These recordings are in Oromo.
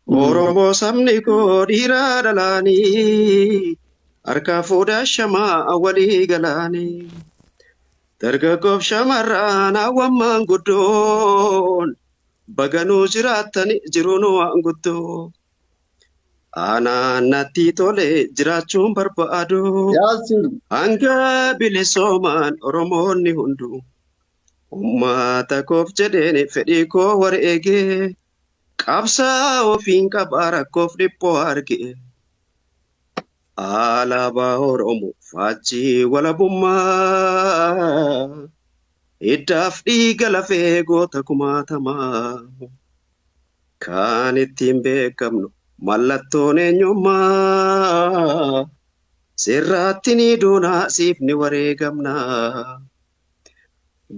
Oromoo sabni koo dhiiraa dhalaanii harka fuudhaa shamaa walii galaanii. Dargaggoof shamarraan hawwan maanguddoon baganuu jiraatani jiruun waan guddoo. Aanaan natti tole jiraachuun barbaadu. Yaasin. Hanga bilisoomaan Oromoonni hunduu. Uummata koof jedheen fedhii koo wareegee. Qabsaa ofiin qabaa rakkoof dhiphoo arge. Alaabaa Oromoo faajjii walabummaa. Hiddaaf dhiiga lafee goota kumaatamaa. Kan ittiin beekamnu mallattoon eenyummaa. Sirraatti ni duunaa siif ni wareegamna.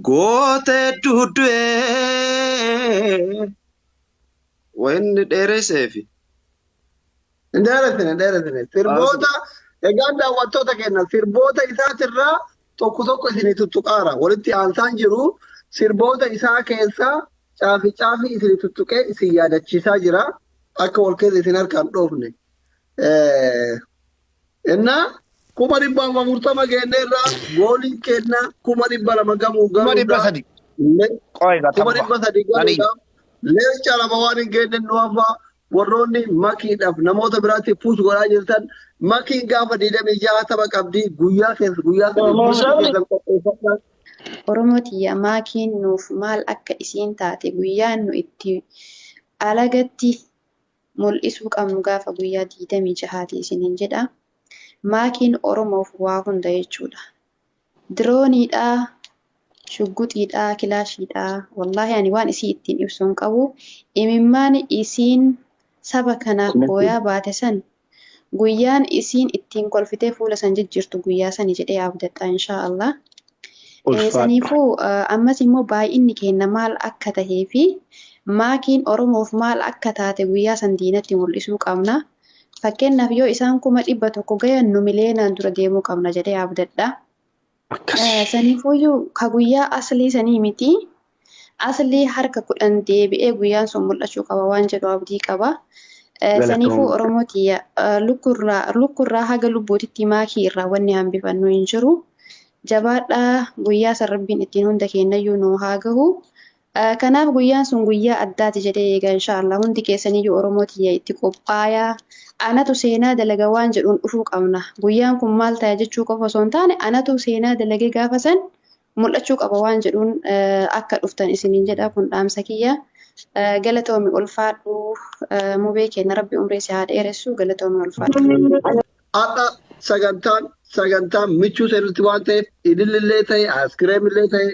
Goota hedduu du'ee. Wanni dheeresseefi. Hin dheeressine, hin dheeressine. Sirboota egaan daawwattoota keenya sirboota isaatirraa tokko tokko isinii tuttuqaara. Walitti aansaan jiru sirboota isaa keessaa caafi caafi isinii tuttuqee isin yaadachiisaa jira. Akka wal keessa isin harkaan dhoofne. Innaa 440,000 geenneerraa gooliin kenna 200,000 gamuu Kuma dhibba galuudhaaf sadi. Qoy kuma tabba. dhibba sadii Nani. galuudhaaf leenca lama waan hin geenne nu hafa. Warroonni makiidhaaf namoota biraatti push godhaa jirtan, makiin gaafa 26 tapha qabdi. Guyyaa keessa guyyaa 3 giiftii keessan qopheeffadhaa. Oromoo tiyya, maakiin nuuf maal akka isiin taate guyyaan nu itti alagatti mul'isuu qabnu gaafa guyyaa 26ti isiniin jedha. Maakiin Oromoof waa hunda jechuudha. Dirooniidhaa, shugguxiidhaa, kilaashiidhaa. Wallaahi ani waan isii ittiin ibsu hin qabu. Imimmaan isiin saba kanaaf booyaa baate san guyyaan isiin ittiin kolfitee fuula san jijjiirtu guyyaa sani jedhee abdadha, inshaa Allah. Ulfaadhu. Saniifuu ammas immoo baay'inni keenya maal akka tahee fi maakiin Oromoof maal akka taate guyyaa san diinatti mul'isuu qabna. Fakkeenyaaf yoo isaan 100,000 gayan, nu miliyeenaan dura deemuu qabna jedhee abdadha. Saniifuyyuu ka guyyaa aslii sanii miti. Aslii harka 10 deebi'ee guyyaan sun mul'achuu qaba waan jedhu abdii qaba. Saniifuu Galatoomii. Oromoo tiyya, lukkurraa haga lubbuutitti maakii irraa wanni hambifannu hin jiru. Jabaadhaa, guyyaa san Rabbiin ittiin hunda keenyayyuu nu haa gahu. Kanaaf guyyaan sun guyyaa addaati jedhee eega, inshaallah. Hundi keessaniyyuu Oromoo tiyya itti qophaayaa. Anatu seenaa dalaga waan jedhuun dhufuu qabna. Guyyaan kun maal ta'a jechuu qofa osoo hin taane, anatu seenaa dalagee gaafa san mul'achuu qaba waan jedhuun akka dhuftan isiniin jedha, kun dhaamsa kiyya. Galatoomi, ulfaadhu. Mubee keenya, Rabbi umrii si haa dheeressu. Galatoomi, ulfaadhu. Har'a sagantaan michuu seenutti waan ta'eef, ilillillee ta'e, aayiskiriimillee ta'e,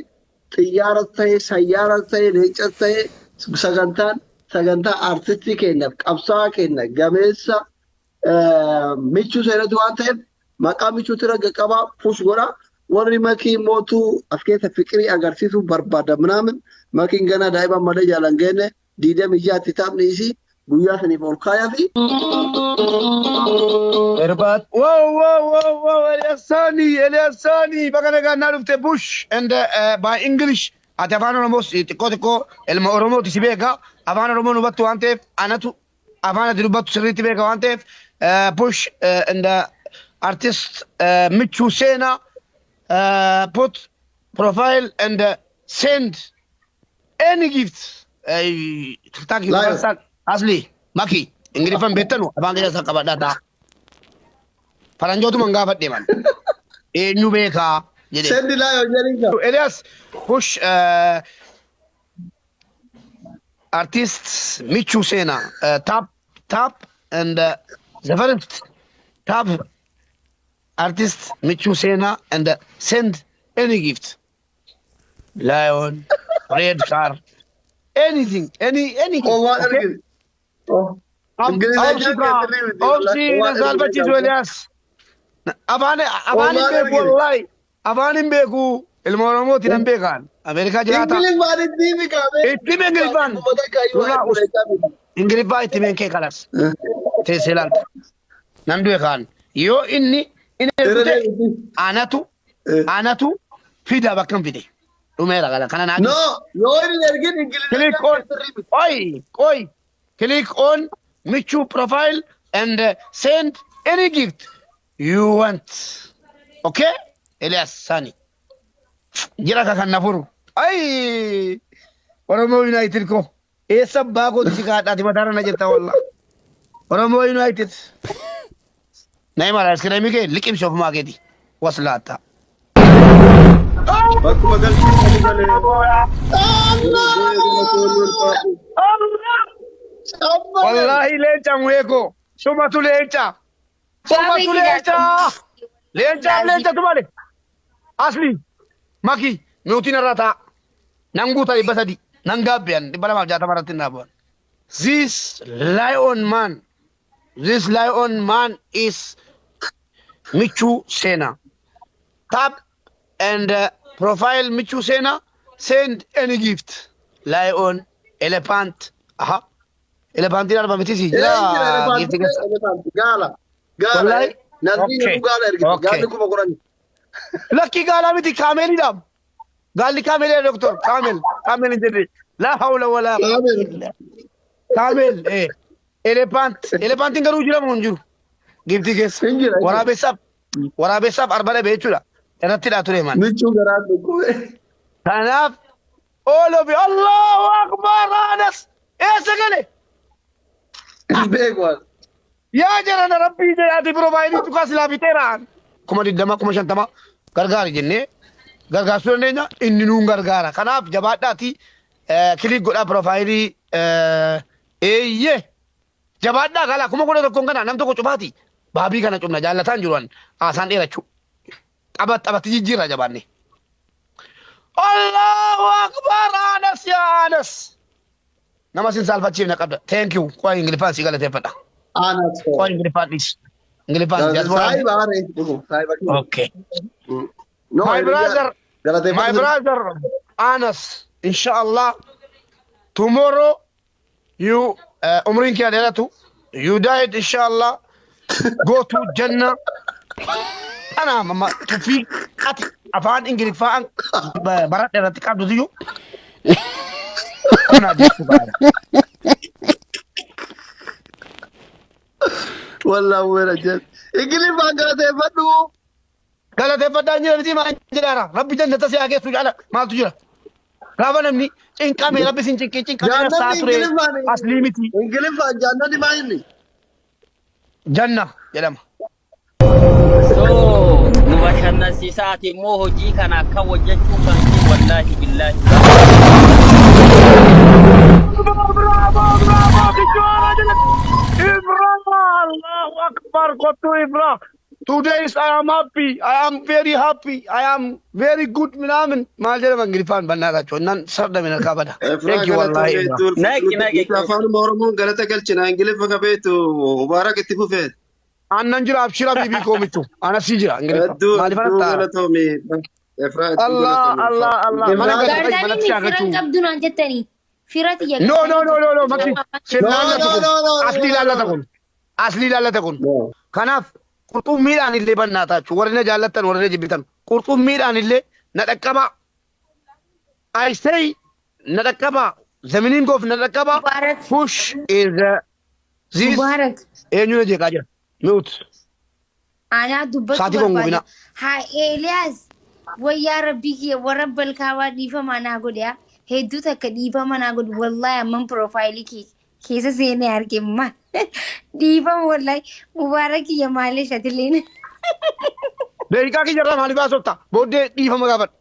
xiyyaaras ta'e, sayyaaras ta'e, leencas ta'e, sagantaan sagantaa artistii keenyaaf qabsaa'aa keenya gameessa michuu seenutti waan ta'eef, maqaa michuutti irra qabaa push godha. Warri makii mootuu as keessa fiqirii agarsiisuu barbaada minaamin makiin ganaa daa'ima malee jaalan geenne 26tti taphni isii guyyaa saniif ol kaayaa fi Erbaat. Wow, Elias Sani, Elias Sani, baga nagaan naa dhufte. Bush and by English. Ati afaan Oromoos xiqqoo xiqqoo ilma Oromooti si beeka. Afaan Oromoo nu hubattu waan ta'eef, anatu afaan ati dubbattu sirriitti beeka waan ta'eef, Bush and artist Michuu Seenaa, put profile and send any gift. TikTok Lion. Universal Asli Maki Ingiliffan beektanu afaan keessa qabadhaa ta'a. Faranjootuma hin gaafadhe man. Eenyu beekaa jedhee. Send lion jedhin ka. Elias, push artist Michu Sena, tap tap and the first tap artist Michu Sena and send any gift. Lion, red car, anything, any gift. Oh, waan Okay? argine. Oh. Ingilizyaa Obsi kaa, keessatti miti. obsi na saalfachiisu Elias. Afaan hin Waan beeku argine. wallahi. Afaan hin beeku. Ilma Oromooti nan beekaan. Ameerikaa jiraata. Ingiliffaan itti himi kaamee. Itti himi Ingiliffaan. Nurraa us. Ingiliffaa itti himeen kee kalas. Teessee ilaalta. Nan du'e kaan. Yoo inni ergute, anatu fida bakka hin fide. Dhumeera kana kana naa No, yoo inni ergin Click on. Ingiliffaan Oi, oi. Click on. Michu profile and send any gift you want. Okay? Elias Sani. Jira ka kan na furu. Ay! Oromoo United ko. Eessa abbaa kooti si kaadhaati mataarra na jirta wallah. Oromoo United. Neymar ice kee liqimsi ofumaa keeti. Waslaatta. Bakkuma galchuu qabu galee. Wallahi leenca mu'eeko. Sumatu leenca. Sumatu leenca. Leencaaf leencatu malee. Asli. Maki. Nuutiin irra ta'a. Nan guuta 300. Nan gaabbi'an 260 irratti naa bu'an. This lion man. This lion man is Michu Sena. Tap and profile Michu Sena. Send any gift. Lion, elephant. Aha. Elephantiin arba miti si. Jira Gift keessa. Gaala. Gaala. Wallahi. Nasriin Okay. gaala ergite. Okay. Gaalli 10,000. Lakki gaalaa miti cameliidha. Gaalli camelii doctor. Camel. Camel hin jedhe. La hawla wala. Camel. Camel. Eh. Elephant. Elephantiin garuu jira moo hin jiru? Giftii keessa. Hin jira. Waraabessaaf arba dhabe jechuudha. Irratti dhaa ture man. Michuu garaan dhukkube. Kanaaf all of you Allahu Akbar Anas eessa gale? Hin beeku. Yaa jarana rabbii jedhaati profileii tuqaa silaa fixeeraan. 20,000 50,000 gargaari jennee gargaarsuu dandeenya inni nuun gargaara. Kanaaf jabaadhaati click godhaa profileii eeyyee jabaadhaa galaa 11,000 kana nam tokko cufaati. Baabii kana cufna jaallataan jiru haasaan dheerachuu. Taphatti jijjiirra jabaanne. Allahu Akbar Anas yaa Anas. Nama sin saalfachiifne qabda. Thank you. Qo'a Ingiliffaan si galateeffadha. Anas. Qo'a Ingiliffaan dhiis. Ingiliffaan diaspora. Saahiba haare. Saahiba. Okay. No, My brother, my brother Anas, inshallah, tomorrow you umriin kee dheeratu, you died inshallah, go to Jannah. Ana mama tuffii ati afaan Ingiliffaan baradhe irratti qabdu iyyuu. Kana jechuu baara. Wallah weera jedhe. Ingiliffaan galateeffadhu. Galateeffadhaan jira miti maal jedhaara. Rabbi jannata si haa geessu jaala maaltu jira. Gaafa namni cinqame rabbi sin cinqee cinqame Jannatni nafsaa ture Ingiliffaan. aslii miti. Ingiliffaan jannati maal inni? Janna jedhama. So nu bashannansiisaati immoo hojii kana akka hojjechuu kan wallaahi billaahi. Bravo, bravo, bravo, Ibra, Allahu Akbar, kottu Ibra. Today is I am happy. I am very happy. I am very good ምናምን maal jedhama Ingiliffaan bannaatacho nan sarda min harkaa bada. Thank you wallahi Ibra. Naqi naqi. Afaan Oromoon galata galchina Ingiliffa kabeetu Mubaarak itti fufee. Annan jira abshira bibii koomichu. Ana si jira Ingiliffa. Hedduu Maaliif hedduu ana ta'a? galatoomi. Efraa hedduu Allah galatoomi. Allah Allah. Mana Gaardanii galata Gaardanii manatti fira hin shaakachuu. qabdu naan jettanii. Fira tiyya No no no no no makki. Sin No, laallata no, kun. no, no, Aslii no, laallata no. kun. Aslii laallata kun. No. Kanaaf qurxummiidhaan illee bannaatachu warri na jaallattan warri na jibbitan qurxummiidhaan illee na dhaqqabaa. I say na dhaqqabaa. The meaning of na dhaqqabaa. Mubaarak. Push is this Mubaarak. eenyu na jeeqaa jira. Mute. Anaa dubbachuu Saatii kun barbaada. gubina. Haa Eeliyaas wayyaa rabbii kiyya warra balkaawaa dhiifama naa godhe haa. Hedduu takka dhiifama naa godhe wallaahi amman profileii kee keessa seenee arge maal dhiifama wallaahi Mubaarak kiyya maalish atileen. Daqiiqaa kiyya irraa maaliif haasofta? Booddee dhiifama gaafadhu.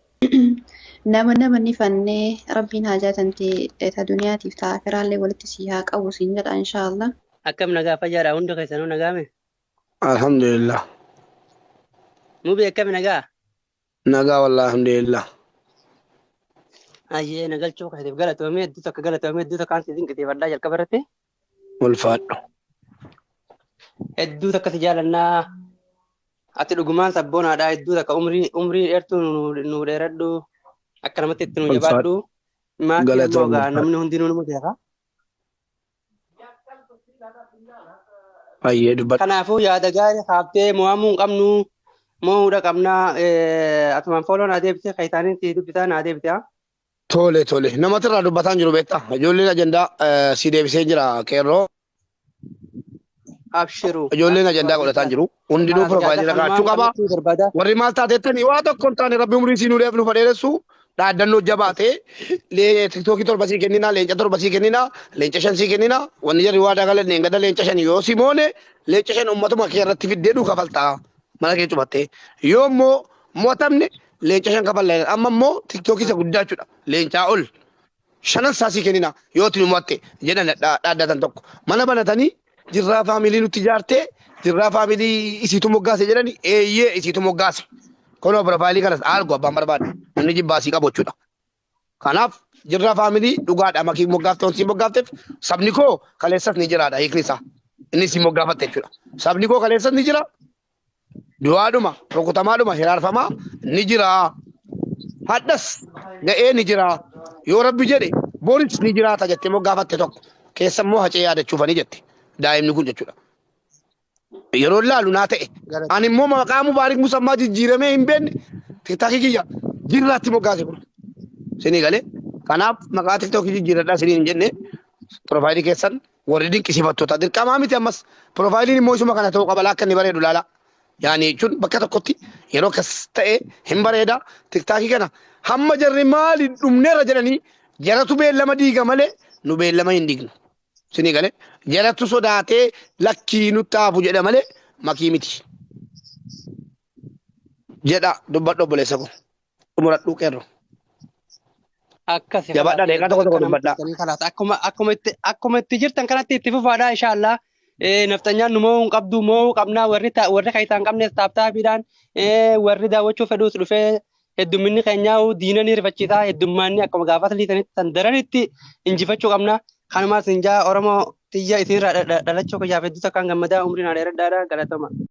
Nama ni fannee rabbiin hajaa tantee ta duniyaatiif ta akiraallee walitti sii haa qabu siin jedha inshaallah. Akkam nagaa fayyaadha hunda keessanuu nagaame. Alhamdulillah. Mubii akkami nagaa? Nagaa wallahi alhamdulillah. Ayyee nagalchuu keetiif galatoomee hedduu takka galatoomee hedduu takka ansi dinqisiifadhaa jalqaba irratti. Ulfaadhu. Hedduu takka si jaalannaa. Ati dhugumaan sabboonaadha hedduu takka umrii umrii dheertuu nu dheeradhu akka namatti itti nu Ulfaadhu. jabaadhu. Maatii immoo Galatoomii gaa ulfaadhu. namni hundinuu nama beeka. Ayyee dubbadhu. Kanaafuu yaada gaarii kaaftee mo'amuu hin qabnu mo'uudha qabnaa atumaan follow naa deebisee kaayitaaniin si dubbisaa naa deebisee. Tole tole. Namatti irraa dubbataan jiru beektaa. Ijoolleen ajandaa si deebisee jira qeerroo. Abshiru. Ijoolleen ajandaa godhataa jiru. Hundinuu Kalaas piroofaayilii jaalla irra kaa'achuu kanumaan qaba. gammachuu barbaada. Warri maal taatettanii waa tokko hin taane rabbi umurii siinuu nu fadheeressu dhaaddannoo jabaatee tiktookii 7 sii kenninaa, leenca 7 sii kenninaa, leenca 5 sii kenninaa, wanni jarri waa dagalan leengada leenca 5 yoo si moone leenca 5 uummatuma kee irratti fiddee dhuu kafaltaa mana kee cufattee yoo immoo mo'atamne leenca 5 kafalla amma immoo tiktookii isa guddaa jechuudha leencaa ol shanan isaa sii kenninaa yoo itti nu mo'atte jedhan dhaaddatan tokko mana banatanii jirraa faamilii nutti ijaartee jirraa faamilii isiitu moggaase jedhani eeyyee isiitu moggaase. Kunoo piroofaayilii kanas argu abbaan barbaade namni jibbaasii qabu jechuudha. Kanaaf jirraa faamilii dhugaadha makii moggaafte wanti moggaafteef sabni koo kaleessas ni jiraadha hiikni isaa. Inni si moggaafatte jechuudha. Sabni koo kaleessas ni jira. Du'aadhuma rukutamaadhuma hiraarfamaa ni jira. Hadhas ga'ee ni jira. Yoo rabbi jedhe boris ni jiraata jettee moggaafatte tokko. Keessa immoo hacee yaadachuufanii jette daa'imni kun jechuudha. Yeroo laalu naa ta'e. Ani immoo maqaa Mubaarik Musammaa jijjiiramee hin beekne tiktaakii kiyya jirraatti moggaase kun. Sinii galee. Kanaaf maqaa tiktookii jijjiiradhaa siniin hin jenne piroofaayilii keessan warri dinqisiifattoota dirqamaa miti ammas piroofaayiliin immoo isuma kana ta'uu qaba akka inni bareedu laala. Yaani jechuun bakka tokkotti yeroo akkas ta'e hin bareeda tiktaakii kana hamma jarri maali dhumneerra jedhanii jaratu beellama diiga malee nu beellama hin diignu. Sinii galee jaratu sodaatee lakkii nutti haafu jedha malee makii miti. Jedha dubbadhu obboleessa ko. Xumuradhuu qeerroo. Akkasi Jabaadhaa deeqaa tokko tokko dubbadhaa. kalaas akkuma itti jirtan kanatti itti fufaadhaa inshaallaa. Nafxanyaan nu moo'uu hin qabdu moo'uu qabnaa warri warri kayitaa hin qabnes taaptaapiidhaan warri daawwachuu fedhuus dhufee heddumminni keenyaa diina ni rifachiisaa heddummaanni akkuma gaafas liitanitti san daranitti injifachuu qabna. Kanumaas injaa Oromoo xiyya isinirraa dhalachuu kiyyaaf hedduu takkaan gammadaa umriin haa dheeradhaadha galatoma.